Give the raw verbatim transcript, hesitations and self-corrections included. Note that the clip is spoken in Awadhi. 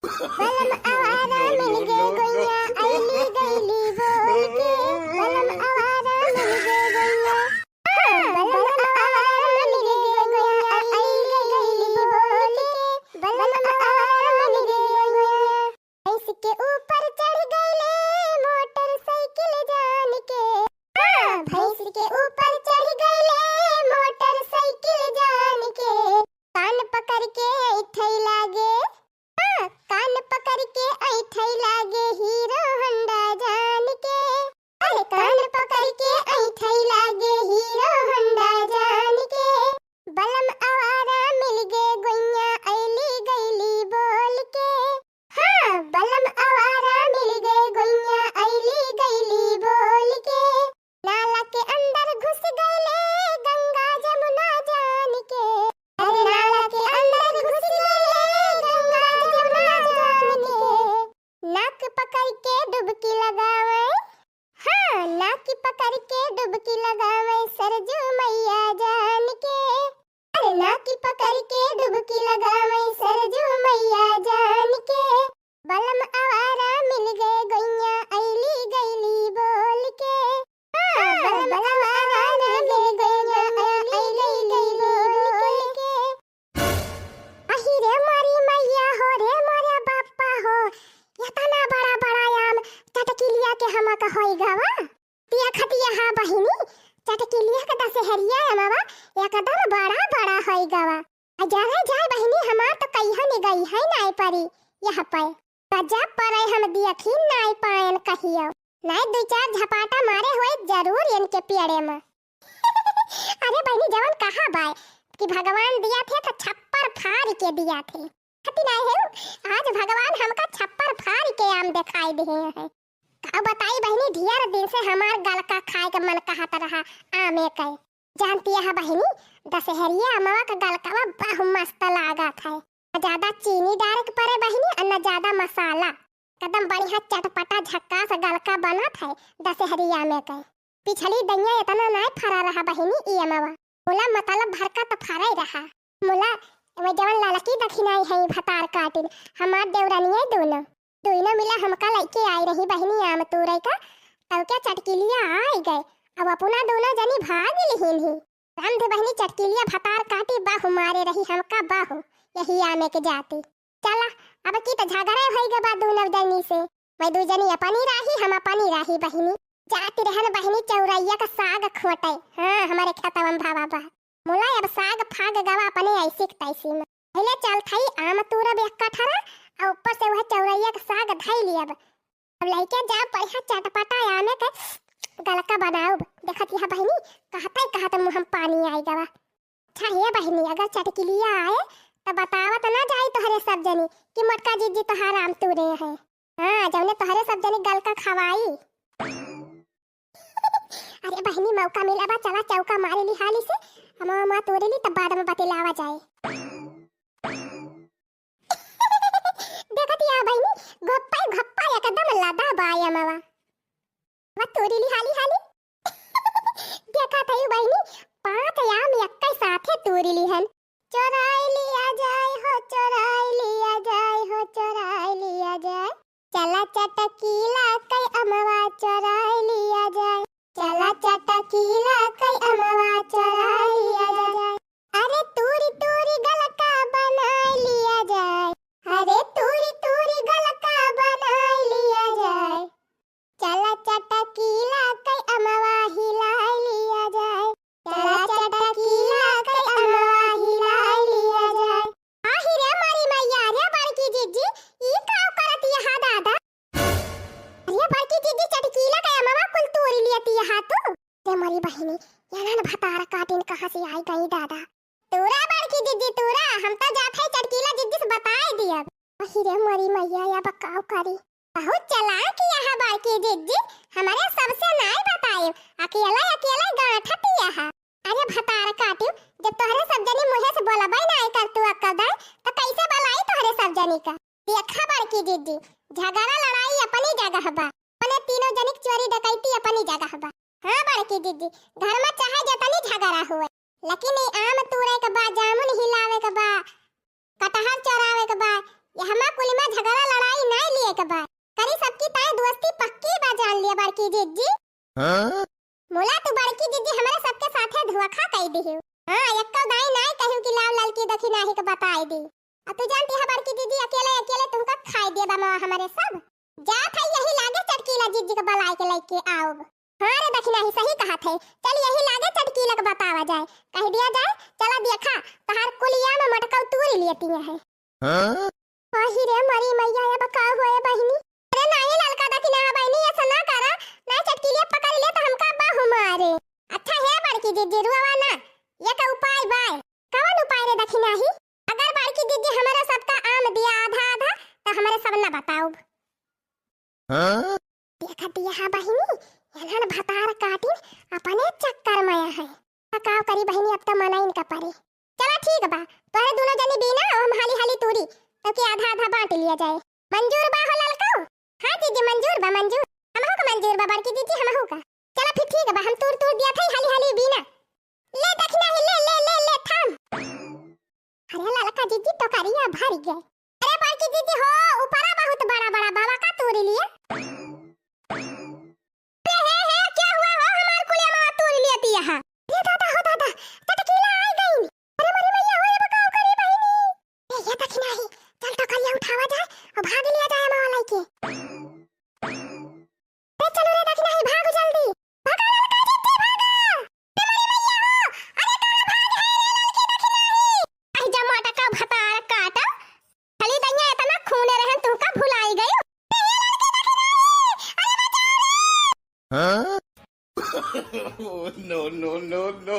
बलम आवारा मिल गए गोइया, अइली गइली बोल के। बलम आवारा मिल गए गोइया। हाँ, बलम आवारा मिल गए गोइया, अइली गइली बोल के। बलम आवारा मिल गए गोइया। भैंस के ऊपर चढ़ गइले मोटरसाइकिल जान के। हाँ, भैंस के ऊपर चढ़ गइले मोटरसाइकिल जान के। कान पकड़ के ऐठै लागे, हाँ, कान पकड़ के ऐठै लागे हीरो होंडा जान के। अरे कान पकड़ के ऐठै लागे हीरो होंडा जान के। बलम आवारा मिल गए गोइया, अइली गइली बोल के। हाँ, बलम आवारा मिल गए गोइया, अइली गइली बोल के। नाला के अंदर घुस गइले गंगा जमुना जान के। अरे नाला के अंदर घुस गइले गंगा जमुना जान के। नाक पकड़ के डुबकी लगावे, हाँ, नाक पकड़ के डुबकी लगावे सरजू मैया जान के। अरे नाक पकड़ के डुबकी लगावे सरजू मैया जान के। बलम आवारा मिल गए गोइया, अइली गइली बोल के। हाँ, बलम आवारा मिल गए गोइया, अइली गइली बोल के। अही रे मोरी मैया हो रे मोरे बापा हो, एतना बड़ा बड़ा आम चटकिलिया के हमका होई गवा। देखत यहा बहिनी, चटकिलिया के दशहरिया अमवा एकदम बड़ा बड़ा होई गवा। आ जाए जाए बहिनी, हमार तो कहियो नहीं गई है नाई परी यह पे। गजब परे हम देखी नाई पायन कहियो। नाई दू चार झपाटा मारे हुए जरूर इनके पेड़े में। अरे बहिनी, जवन कहा बाय कि भगवान दिया थे तो छप्पर फाड़ के दिया थे। हती नाई है, आज भगवान हमका छप्पर फाड़ के आम दिखाई दिए हैं। का बताई बहिनी, ढेर दिन से हमार गलका खाए के मन कहत रहा आमे के। जानती है बहिनी, दशहरिया अमवा का गलकावा बहु मस्त लागत है। न ज्यादा चीनी डारे के परे बहिनी, और न ज्यादा मसाला। एकदम बढ़िया चटपटा झक्कास गलका बनत है दशहरिया आमे के। पिछली दइया इतना नाय फरा रहा बहिनी ई अमवा। मुला मतलब भरका त फरा ही रहा। मुला, वो जवन ललकी दखिनाई है भतार काटिन, हमार देवरानिया दोनों। दोनों मिला हमका लइके आई रही बहिनी आम तूरे का, तब क्या चटकिलिया आई गए। अब अपना दोनों जनी भाग लिहिन ही। समझ बहिनी चटकिलिया भतार काटी बाहु मारे रही हमका बाहु, यही आमे के जाती। चला, अब की त झगड़े होई गए बा दोनों जनी से। मैं दू जनी अपनी राही, हम अपनी राही बहिनी। जाती रहन बहिनी चौरैया का साग खोटे। हाँ, हमारे खेतवा में भावा बा। मुला अब साग फाग गवा अपने ऐसी के तैसी में। पहले चल थई आम तूरब एक कठरा, और ऊपर से वह चौरैया का साग धई लियब। अब लइके जाब बढ़िया चटपटा आमे के गलका बनाउब। देखत यह बहिनी, कहते कहते मुँह में पानी आई गवा। अच्छा हे बहिनी, अगर चटकिलिया आए त बतावत ना जाई तोहरे सब जनी कि मोटका जिज्जी तोहार आम तूरे हैं। हाँ, जौने तोहरे सब जनी गलका खवाई। अरे बहिनी, मौका मिला बा, चला चौका मारे ली हाली से, हम माँ तोरे ली तब बाद में बतिलावा जाए। देखत या बहिनी, घप्पा घप्पा एकदम लदा बा ये मावा। वा तोरी ली हाली हाली। देखा थई बहिनी, पाँच आम एक्कै साथे तोरी लिहन। चोराई लिया जाए हो, चोराई लिया जाए हो, चोराई लिया जाए। चला चटकीला कई अमवा चोराई लिया जाए। चला चटकीला कई अमवा चोराई लिया जाए। अरे तूरी तूरी गलका बनाई लिया जाए। अरे तूरी तूरी गलका बनाई लिया जाए। चला चटकीला कई अमवा हिलाई लिया जाए। चला चटकीला कई अमवा हिलाई लिया जाए। आही रे मारी मैया रे बड़की जिज्जी, ई का करत यहा दादा? अरे बड़की जिज्जी, चटकीला कई अमवा कुल तोरी लियत यहा तू। रे मारी बहिनी, यनन भतार काटिन कहाँ से आई गई दादा? तूरा बड़की जिज्जी तूरा, हम तो जात है चटकीला जिज्जी से बताई दियब। अही रे मोरी मैया, या बकाव करी। बहुत चालाक यहा बड़की जिज्जी, हमारे सबसे नाई बताई, अकेला अकेला गांठत यहा। अरे भतार काटियो, जब तोहरे सब जनी मुँहे से बोलबे नाई कर तू अक्का दाई, तो कैसे बोलाई तोहरे सब जनी का? देखा बड़की जिज्जी, झगड़ा लड़ाई अपनी जगह बा, अपने तीनों जनी के चोरी डकैती अपनी जगह बा। हाँ बड़की जिज्जी, घर में चाहे जतनी झगड़ा हुए, लेकिन ई आम तूरे के बा, जामुन हिलावे के बा, कटहर चोरावे के बा, कि हमा कुल मा झगड़ा लड़ाई नाई लिए के बा। करी सबकी ताई दोस्ती पक्की बा, जान लिया बड़की जिज्जी। हाँ? मुला तू बड़की जिज्जी हमरे सबके साथे धोखा कई दिहु। हाँ, एक्को दाई नाई कहिउ कि लाव ललकी दखिनाही के बताई दी। अब तू जानती है बड़की जिज्जी अकेले अकेले तुमका खाई दे बा हमरे सब। जात है यही लागे चटकीला जिज्जी के बलाई के लइके आउब। हाँ रे दखिनाही, सही कहत है। चल यही लागे चटकीला के बतावा जाए, कह दिया जाए, चला देखा, तहार कुलिया मा मटकऊ तूरी लेती है। हाँ? अहि रे मरी मैया, अब का होए बहिनी? अरे नाहीं ललका दखिनाही बहिनी, ऐसा ना करा, ना चटकीलिया पकड़ ले तो हमका बाहु मारे। अच्छा हे बड़की जिज्जी, रुआवा ना, एक उपाय बाय। कवन उपाय रे दखिनाही? अगर बड़की जिज्जी हमरा सबका आम दिया आधा आधा, तो हमरे सब ना बताउब। हाँ? देखत दिया हा बहिनी, एनहन भतार काटिन अपने चक्कर मा है। त का करी बहिनी, अब त मनाइन का परे। चला ठीक बा, तोहरे दुनो जनी बीना और हम हाली हाली तूरी, तब के आधा आधा बांट लिया जाए। मंजूर बा हो ललकऊ? हाँ जिज्जी मंजूर बा, मंजूर। हमहू का मंजूर बा बड़की जिज्जी, हमहू का। चला फिर ठीक बा, हम तूर तूर दिया थई हाली हाली बीना। ले दखिनाही, ले, ले, ले, ले, थाम। अरे ललका जिज्जी, टोकरिया भर गए। अरे बड़की जिज्जी हो, ऊपरा बहुत बड़ा बड़ा बाबा का तूरी लिए। अरे हे, हे, क्या हुआ हो, हमार कुलिया मामा तूरी लिए पिया है। अरे दादा हो दादा, चटकीला आ गई। अरे मरी मैया हो, ये बताओ करी बहिनी। ए, ये दखिनाही, चल टोकरिया उठावा जाए और भाग लिया जाए मामा लइके। ए, चलो रे दखिनाही, भाग जल्दी। भागा ललका जिज्जी, भागा। ए, मरी मैया हो। अरे, कहाँ भाग है रे ललकी दखिनाही? अहि जा मोटका भतार काटा। खाली दहिया इतना खूने रहन, तुमका भुलाई गयो। ए, ललकी दखिनाही, अरे बचाओ रे। हाँ? Oh, no, no, no, no.